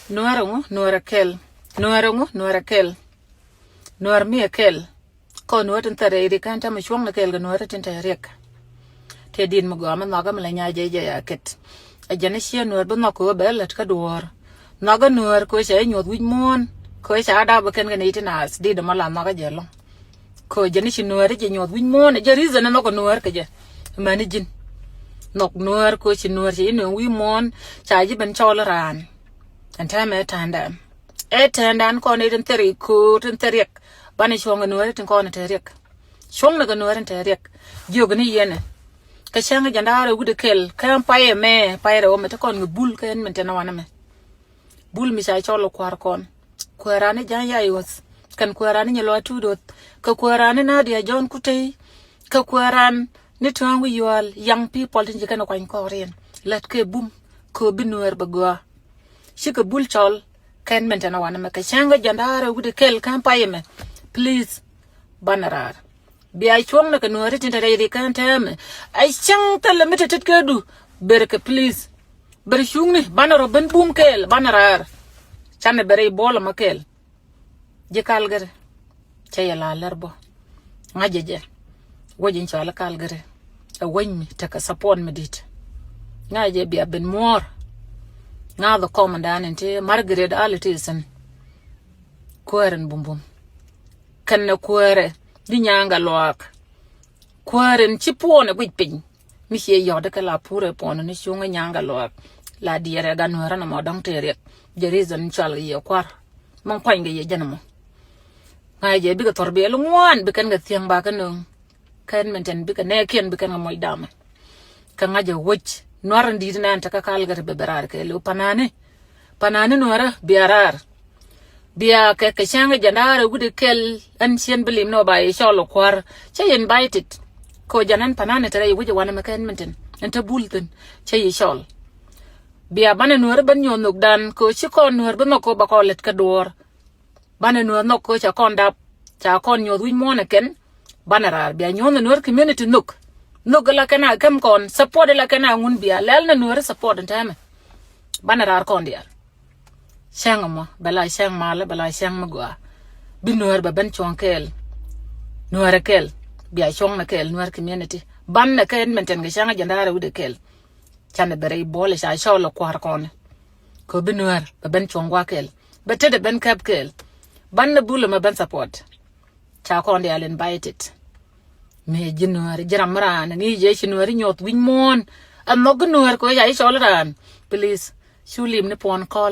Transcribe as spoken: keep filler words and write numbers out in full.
Nuäär ɛŋu, nuäär ɛ kɛl. Nuäär ɛŋu, nuäär ɛ kɛl. Nuäär mi ɛ kɛl. Kɔn nuäär tin thɛr ɛ ri kɛn tɛmɛ cuɔ̱ŋ ni kɛl kɛ nuäär tin tɛ riɛk. Tɛ dit mi gɔaa mi nhɔkä mi la nya jɛ jɛ ya kɛt. Ɛ jɛn i̱ ciɛ nuäär bi nhɔk kɛ ɣöö bɛ lät kä duɔ̱ɔ̱r. Nhɔkä nuäär kɛ ɣöö cɛ i̱ nyuɔth wi̱c muɔ̱ɔ̱n kɛ ɣöö ca dap kɛn kɛ ni ti naath dit ɛmɔ la nhɔkä jɛ lɔ̱ŋ. Kɛ ɣöö jɛn i̱ ci nuäär i̱ jɛ nyuɔth wi̱c muɔ̱ɔ̱n ɛ jɛ reason ɛ nhɔk ɛ nuäär kɛ jɛ. Mɛn i̱ ji̱n nhɔk nuäär kɛ ɣöö ci nuäär cɛ i̱ nööŋ wi̱c muɔ̱ɔ̱n ca ji̱ ben cɔl i̱ raan. Ɛn tɛmɛ ɛ ta̱a̱ndan. Ɛ tɛɛndan kɔn i̱ tin thɛr i̱ köör tin thɛr riɛk. Banɛ cuɔ̱ŋ kɛ nuääri tin kɔn i̱ te riɛk. Cuɔ̱ŋ ni kɛ nuääri tin te riɛk. Jiök ni yɛnɛ. Kɛ cäŋ i̱ jɛn da̱a̱r ɛ wi̱cdɛ kɛl kɛ ɛn pay ɛmɛ pay rɛw ɛmɛ te kɔn kɛ bul kɛ ɛn min tɛn ɛ wanɛ mɛ. Bul mi ca cɔl ɛ kua̱r kɔn. Kuääran i̱ ja̱a̱ŋ yay ɣöth. Kɛn kuääran i̱ nyɛ lɔa tuut ɣöth. Kɛ kuääran i̱ Nadia John Kutey. Kɛ kuääran ni Tua̱a̱ŋ wi̱i̱ yual young people tin ci kɛn ɛ kuany kɔɔriɛn. Lät kɛ bum kɛ bi nuäär bɛ gɔaa. Cikɛ bul cɔl kɛn min tɛn ɛ wanɛ mɛ kɛ cäŋ kɛ jɛn da̱a̱r ɛ wi̱cdɛ kɛl kɛn pay ɛmɛ. Please. Banɛ raar. Bia cuɔ̱ŋ ni kɛ nuääri tin te rɛy ri kɛn tɛmɛ. Ɛ cäŋ thilɛ mi te tet kɛ du. Ber kɛ please. Ber cuŋni banɛ rɔ ben bum kɛɛl banɛ raar. Canɛ ber i̱ buɔl ɛmɔ kɛɛl. Ji̱ Calgary. Cɛ yɛ la lär bɔ. Ŋa̱cɛ jɛ. Wec in cɔal i̱ Calgary. Ɛ wec mi tekɛ support mi di̱t. Ŋa̱cɛ jɛ bia ben muɔ̱ɔ̱r. Ŋa̱thɛ kɔmɛndan in ti Margaret Allison. Kuäär in bumbum. Kɛnɛ kuäärɛ di nyaŋ Gatluak. Kuäär in ci puɔ̱nɛ guic piny. Mi ciɛ yɔ̱k di kɛ la purɛ puɔ̱nɛ ni cuŋ i̱ nyaŋ Gatluak. La diɛɛrɛ gat nuäärä nɔmɔ dɔ̱ŋ tëë riɛk. Jɛ reason cual kɛ yɛ kua̱r. Mɔ kuany kɛ yɛ jɛn mɔ. Ŋa̱cɛ jɛ bikɛ thɔr biɛl ŋuan bi kɛn kɛ thiäŋ ba kɛ nöŋ. Kɛn min tɛn bikɛ nɛɛkiɛn bi kɛn kɛ moc damɛ. Kɛ ŋa̱cɛ wec nuar in di̱t nɛn te kä Calgary bɛ bɛ raar kɛ liw panani. Panani nuärä bia raar. Bia kɛ kɛ cäŋ jɛn da̱a̱r ɛ wi̱cdɛ kɛl ɛn ciɛn bi lim ni ɔ ba yɛ cɔl ɔ kua̱r. Cä yɛ invited. Kɛ ɔ jɛn ɛn panani te rɛy wi̱c ɛ wanɛ mɛ kɛn min tɛn ɛn te bul thi̱n cä yɛ cɔl. Bia banɛ nuäär ben nyuɔ̱th nhökdan kɛ ɔ ci kɔn nuäär bi nhɔk kɛ ɔ ba kɔn lät kɛ duɔ̱ɔ̱r. Banɛ nuäär nhɔk kɛ ɔ ca kɔn dap ca kɔn nyuɔ̱th wi̱c muɔ̱ɔ̱n ɛ kɛn. Banɛ raar bia nyuɔ̱th nuäär community nhök. Nhök la kɛn a käm kɔn support la kɛn a ŋun bia lɛl nɛ nuäär support ɛn tɛmɛ. Banɛ raar kɔn diaal. Cäŋ ɛmɔ bɛ la cäŋ malä bɛ la cäŋ mi gɔaa. Bi nuäär bɛ ben cuɔ̱ŋ kɛɛl. Nuäär ɛ kɛl bia cuɔ̱ŋ nɛ kɛɛl nuäär community. Banɛ kɛ ɛn min tɛn kɛ cäŋ jɛn da̱a̱r ɛ wi̱cdɛ kɛl. Canɛ bɛ rɛy buɔlɛ ca cɔl ɛ kua̱r kɔn. Kɛ bi nuäär bɛ ben cuɔ̱ŋ gua̱a̱ kɛl bɛ tetdɛ ben kɛp kɛl. Banɛ bul ɛmɛ ben support. Ca kɔn diaal invited. Mëë ji̱ nuäär ji̱ ram mi raan ŋi̱i̱c jɛ ci nuäär i̱ nyuɔth wi̱c muɔ̱ɔ̱n. Ɛ nhɔk ki nuäär kɛ wec a i̱ cɔl i̱ raan. Please cu lim ni puɔ̱n kɔl.